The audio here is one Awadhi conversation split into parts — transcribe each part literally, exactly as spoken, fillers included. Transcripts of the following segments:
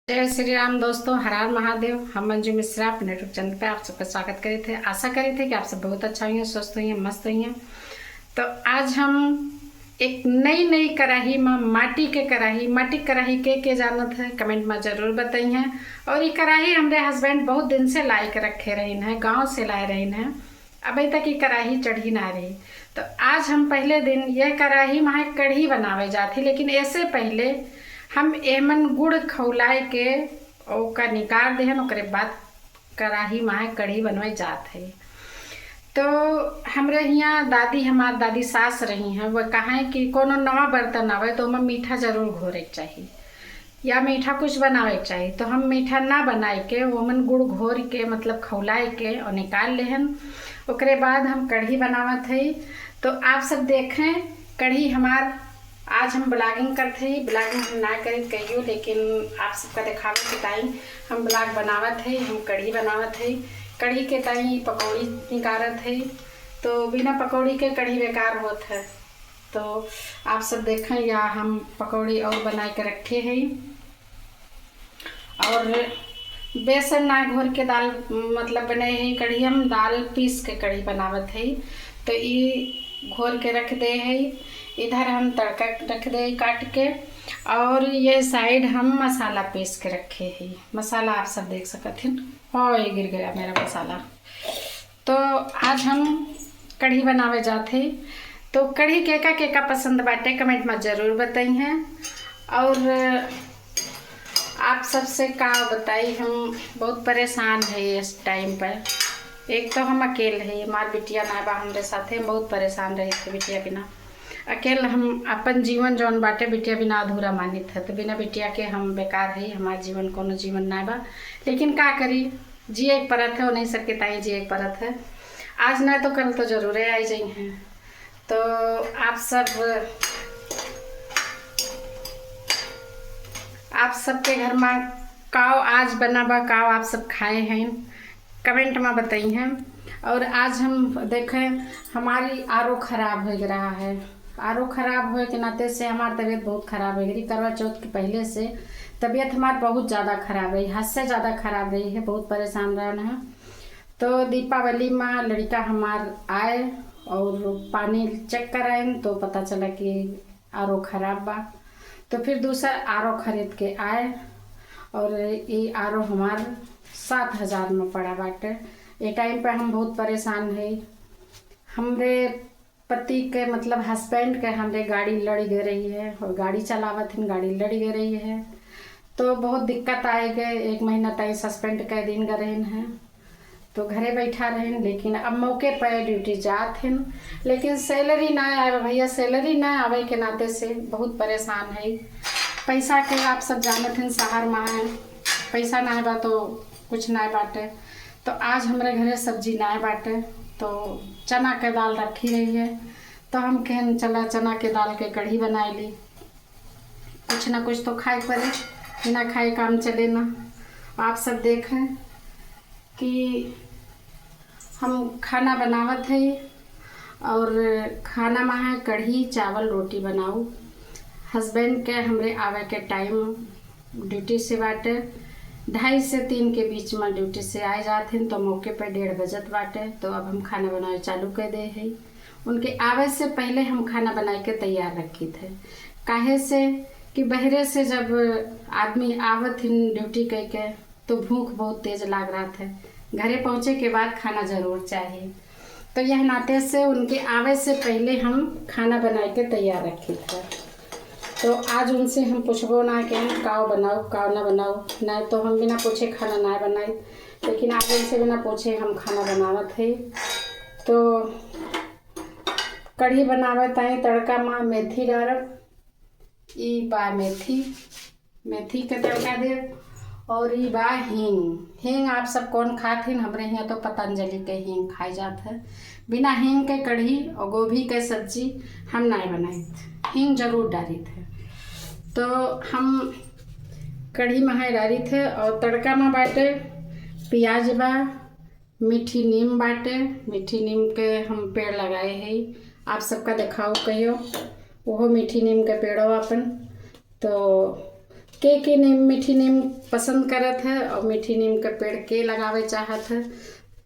जय श्री राम दोस्तों, हर हर महादेव। हम मंजू मिश्रा अपने YouTube चैनल पे आप सबका स्वागत करी थे। आशा करी थे कि आप सब बहुत अच्छा हुई हैं, स्वस्थ हुई हैं, मस्त हुई हैं। तो आज हम एक नई नई कढ़ाई मा, माटी के कढ़ाई, माटी के कढ़ाई के के जानत है, कमेंट मा जरूर बताई हैं। और ये कढ़ाई हमरे हस्बैंड बहुत दिन से लाए के रखे रहीन है, गाँव से लाए रहीन है, अबे तक ये कढ़ाई चढ़ी ना रही। तो आज हम पहले दिन यह कढ़ाई मा कढ़ी बनावे जात ही, लेकिन ऐसे पहले हम एमन गुड़ खौलाए के ओका निकाल देहन, ओकरे बाद कढ़ाई मा कढ़ी बनवे जात है। तो हमरे हियाँ दादी, हमार दादी सास रही हैं, वो कहा है कि कोनो नवा बर्तन आवे तो ओमा मीठा जरूर घोरे के चाही या मीठा कुछ बनावे के चाही। तो हम मीठा ना बनाए के ओमन गुड़ घोर के, मतलब खौलाए के और निकाल लेहन। ओकरे बाद हम कढ़ी बनावत हई। तो आप सब देखें कढ़ी हमार। आज हम vlogging करत हई, vlogging हम ना करीत कहियो, लेकिन आप सबका देखावे के ताई हम vlog बनावत हई। हम कढ़ी बनावत हई, कढ़ी के ताई पकौड़ी निकारत हई। तो बिना पकौड़ी के कढ़ी बेकार होत है। तो आप सब देखें, या हम पकौड़ी और बनाए के रखे हई। और बेसन ना घोर के दाल, मतलब, बनाई है कढ़ी, हम दाल पीस के कढ़ी बनावत है। तो ई घोर के रख दे है, इधर हम तड़का रख दे काट के, और ये side हम मसाला पीस के रखे है। मसाला आप सब देख सकत हैं, और ये गिर गया मेरा मसाला। तो आज हम कढ़ी बनावे जात है। तो कढ़ी केका केका पसंद बाटे, कमेंट में जरूर बताई हैं। और आप सबसे का बताई, हम बहुत परेशान है इस टाइम पर। एक तो हम अकेल है, हमार बिटिया ना बा हमरे साथे, हम बहुत परेशान रही थे बिटिया बिना। अकेल हम अपन जीवन जौन बाटे बिटिया बिना अधूरा मानित है, तो बिना बिटिया के हम बेकार है, हमार जीवन कोनो जीवन ना बा। लेकिन का करी, जिए के परत है, उन्हीं सबके ताई जिए के परत है। आज ना तो कल तो जरूरे आई जाई हैं। तो आप सब, आप सबके घर में काव आज बना बा, काव आप सब खाए हैं, कमेंट में बताई हैं। और आज हम देखें, हमारी आर ओ खराब हो रहा है। आर ओ खराब होए के नाते से हमार तबीयत बहुत खराब हो गई। करवा चौथ के पहले से तबीयत हमार बहुत ज़्यादा खराब रही, हद से ज़्यादा खराब रही है, बहुत परेशान रहन है। तो दीपावली में लड़का हमार आए और पानी चेक कराइन तो पता चला कि आर ओ खराब बा। तो फिर दूसर आर ओ खरीद के आए और ये आर ओ हमार सात हजार में पड़ा बाटे। ये टाइम पे हम बहुत परेशान है। हमरे पति के, मतलब हस्बैंड के, हमरे गाड़ी लड़ गए रही है और गाड़ी चलावत हन, गाड़ी लड़ गए रही है। तो बहुत दिक्कत आए गए, एक महीना ताई सस्पेंड कर दिन गए रहन हैं, तो घरे बैठा रहन। लेकिन अब मौके पर ड्यूटी जात हन, लेकिन सैलरी ना आवे भैया, सैलरी ना आवे के नाते से बहुत परेशान है। पैसा के आप सब जानत हन, शहर में है, पैसा ना बा तो कुछ ना बाटे। तो आज हमरे घरे सब्जी ना बाटे, तो चना के दाल रखी रही है, तो हम कहन चला चना के दाल के कढ़ी बनाए ली। कुछ ना कुछ तो खाए पड़े, बिना खाए काम चले ना। आप सब देखें कि हम खाना बनावत है और खाना में है कढ़ी चावल रोटी बनाऊ। हस्बैंड के हमरे आवे के टाइम ड्यूटी से बाटे, ढाई से तीन के बीच में ड्यूटी से आए जात हैं, तो मौके पे डेढ़ बजत बाटे। तो अब हम खाना बनाए चालू कर दे है। उनके आवे से पहले हम खाना बनाए के तैयार रखी थे, काहे से कि बहरे से जब आदमी आवत हैं ड्यूटी करके, तो भूख बहुत तेज लाग रहा था। घरे पहुँचे के बाद खाना जरूर चाहिए, तो यह नाते से उनके आवे से पहले हम खाना बनाए के तैयार रखी थे। तो आज उनसे हम पूछबो ना कि हम काव बनाओ, काव ना बनाओ, ना तो हम बिना पूछे खाना ना बनाई। लेकिन आज उनसे बिना पूछे हम खाना बनावत है। तो कढ़ी बनावे ताई तड़का में मेथी डालब। ई बा मेथी, मेथी के तड़का देब। और ई बा हींग। हींग आप सब कौन खात हिन? हमरे हियाँ तो पतंजलि के हींग खाए जात है। बिना हींग के कढ़ी और गोभी के सब्जी हम नाय बनाइत, हींग जरूर डालित है। तो हम कढ़ी में है डालित है और तड़का में बाटे प्याज बा, मीठी नीम बाटे, मीठी नीम के हम पेड़ लगाए है, आप सबका देखाओ कहियो, ओहो मीठी नीम के पेड़ो अपन। तो के के नीम, मीठी नीम पसंद करत है और मीठी नीम का पेड़ के लगावे चाहत है,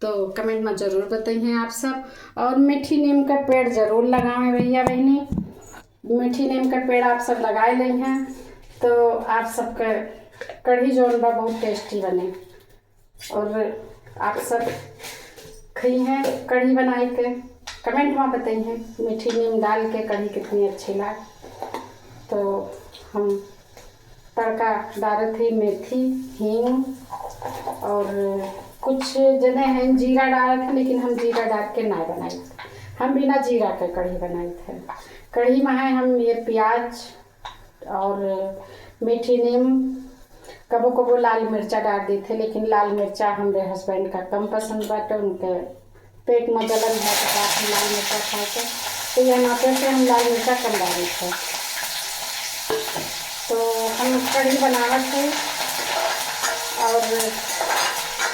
तो comment में जरूर बताइए आप सब। और मीठी नीम का पेड़ जरूर लगावें भैया बहनी, मीठी नीम का पेड़ आप सब लगाए लेइहें, तो आप सबका कढ़ी जौन बा बहुत tasty बने। और आप सब खइहें कढ़ी बनाई के, comment में बताइहें मीठी नीम डाल के कढ़ी कितनी अच्छी लाग। तो हम तड़का डारत ही मेथी, हींग और कुछ जने हैं जीरा डारत हैं, लेकिन हम जीरा डार के ना बनाई, हम बिना जीरा के कढ़ी बनाई थे। कढ़ी में है हम ये प्याज और मीठी नीम, कबो कबो लाल मिर्चा डार देथे, लेकिन लाल मिर्चा हमरे husband का कम पसंद बाटे, उनके पेट में जलन है तो साथ में लाल मिर्चा खाए के, तो यह नाते से हम लाल मिर्चा कम डारे थे। तो हम कढ़ी बनावत है और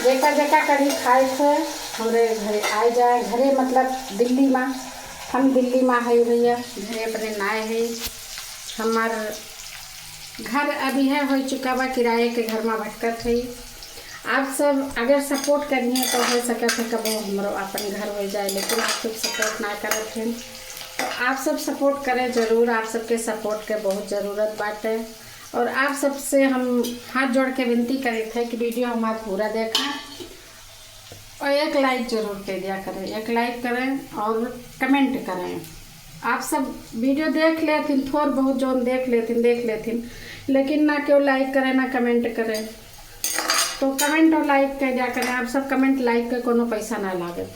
जेका जेका कढ़ी खाए थे हमरे घरे आए जाए, घरे मतलब दिल्ली में, हम दिल्ली में है भैया, घरे अपने नाए है। हमार घर अभी है हो चुका बा, किराए के घर में भटकत है। आप सब अगर support करिए तो हो सकत है कबो हमरो अपन घर हो जाए, लेकिन आप सब support ना करत हैं। तो आप सब support करें जरूर, आप सबके support के बहुत ज़रूरत बाटे। और आप सबसे हम हाथ जोड़ के विनती करित है कि video हमार पूरा देखें और एक like जरूर कर दिया करें, एक like करें और comment करें। आप सब video देख लेथिन, थोड़ बहुत जौन देख लेथिन, देख लेथिन, लेकिन ना केहू like करे, ना comment करे। तो comment और like कर दिया करें। आप सब comment like के कोनो पैसा ना लागे।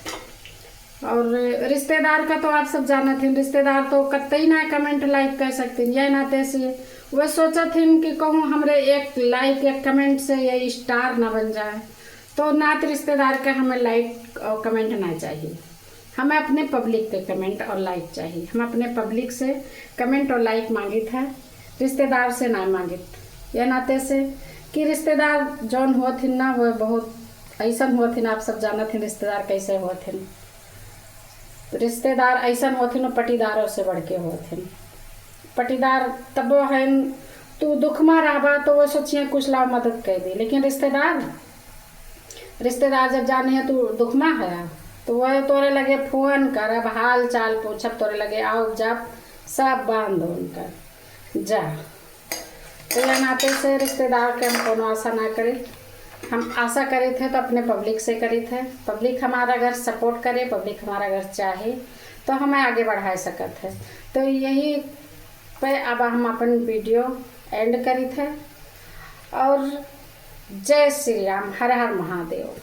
और रिश्तेदार का तो आप सब जानत हिन, रिश्तेदार तो कतई ना comment like कर सकतिन। यह नाते से वह सोचत हिन कि कहूँ हमरे एक like, एक comment से ये star ना बन जाए। तो नात रिश्तेदार के हमें like और comment ना चाहिए, हमें अपने public के comment और like चाहिए। हम अपने public से comment और like मांगित है, रिश्तेदार से ना मांगित। यह नाते से कि रिश्तेदार जौन होत हिन ना, वो बहुत ऐसन होत हिन, आप सब जानत हिन रिश्तेदार कैसे होत हिन। रिश्तेदार ऐसन होत हिन, पटीदारों से बढ़ के होत हिन। पटीदार तबो हन, तू दुख मा रहबा तो वो सोचिए कुछ लाओ मदद कर दे, लेकिन रिश्तेदार, रिश्तेदार जब जाने हैं तू दुख मा है तो वो तोरे लगे फोन करब, हाल चाल पूछब, तोरे लगे आओ जाब, सब बांध उनकर जा। तो यह नाते से रिश्तेदार के हम कोनो आशा ना करी। हम आशा करी थे तो अपने public से करी थे। Public हमारा अगर support करे, public हमारा अगर चाहे तो हमें आगे बढ़ा सकत है। तो यही पे अब हम अपन video end करी थे। और जय श्री राम, हर हर महादेव।